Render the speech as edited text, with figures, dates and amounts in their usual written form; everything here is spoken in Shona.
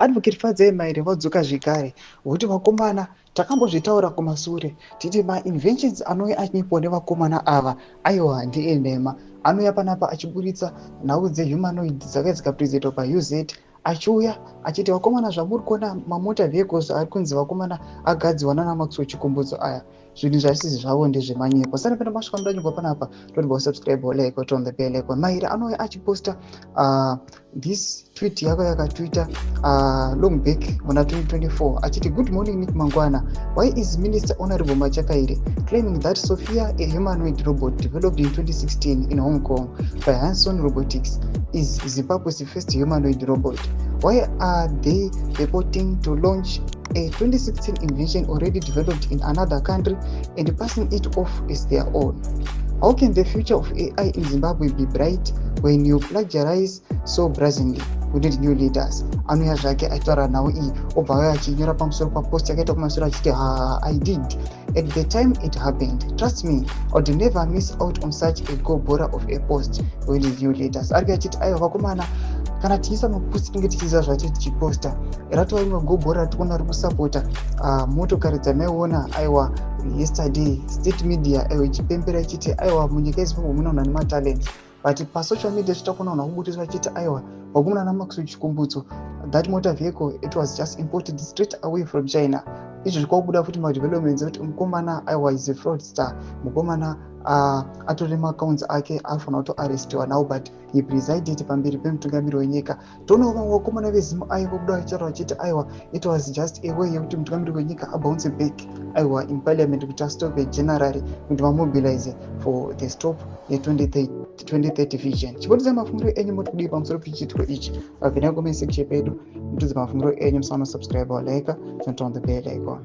Advocate Fadzai Maire vodzoka zvekare voti vakomana takambozvitaura kumasure titi mainventions anouya achinyepwa nevakomana ava aiwa ndeenhema. Anouya panapa achiburitsa nhau dzehumanoid dzakauya dzikapresentwa paUZ achiuya achiti vakomana zvamuri kuona mamota vehicles ari kunzi vakomana agadzirwa nana Maxwell Chikumbutso aya zvinhu zvasisi zvavo ndezvemanyepo. Sani pena masvika mudanyigwa panapa don't go subscribe or like or turn the bell icon. Maire anouya achiposta this tweet yako yakatwitter long back muna 2024 achiti, "Good morning Nick Mangwana. Why is Minister Honorable Machakaire claiming that Sophia, a humanoid robot developed in 2016 in Hong Kong by Hanson Robotics, is Zimbabwe's first humanoid robot? Why are they purporting to launch a 2016 invention already developed in another country and passing it off as their own? How can the future of AI in Zimbabwe be bright when you plagiarize so brazenly? We need new leaders." Anouya zvake aitaura nhau iyi, obva auya achinyora pamusoro papost yakaita kumashure achiti, "Ha, I did at the time it happened. Trust me, I would never miss out on such a go bora of a post. We need new leaders." Ari achiti aiwa vakomana, kana tichiisa mapost tinenge tichiziva zvatiri tichiposta. Ratova rimwe gobhora ratikuona riri kusapota motokari dzamaiona aiwa yesterday state media aiwa ichipembera ichiti aiwa munyika yeZimbabwe mune vanhu vane matalents, but pasocial media zvitakuona vanhu vakubutiswa vachiti aiwa vakomana naMaxwell Chikumbutso, that motor vehicle, it was just imported straight away from China. Izvo zvikabuda futi madevelopments ekuti mukomana aiwa is a fraudster. Mukomana atori maaccounts ake anofanira kutoarrestiwa now, but he presided pamberi pemutungamiri wenyika. Toonawo vamwe vakomana veZimu aiwa vobuda vachitaura vachiti aiwa it was just a way yekuti mutungamiri wenyika abounce back aiwa in parliament kuti astope generally kuti vamobilize for the stop ye2030 vision. Chibudisai mafungiro enyu, moti kudii pamusoro pechiitiko ichi? Vapinda comment section pedu, mutudze mafungiro enyu. Musaona subscribe, like, turn on the bell icon.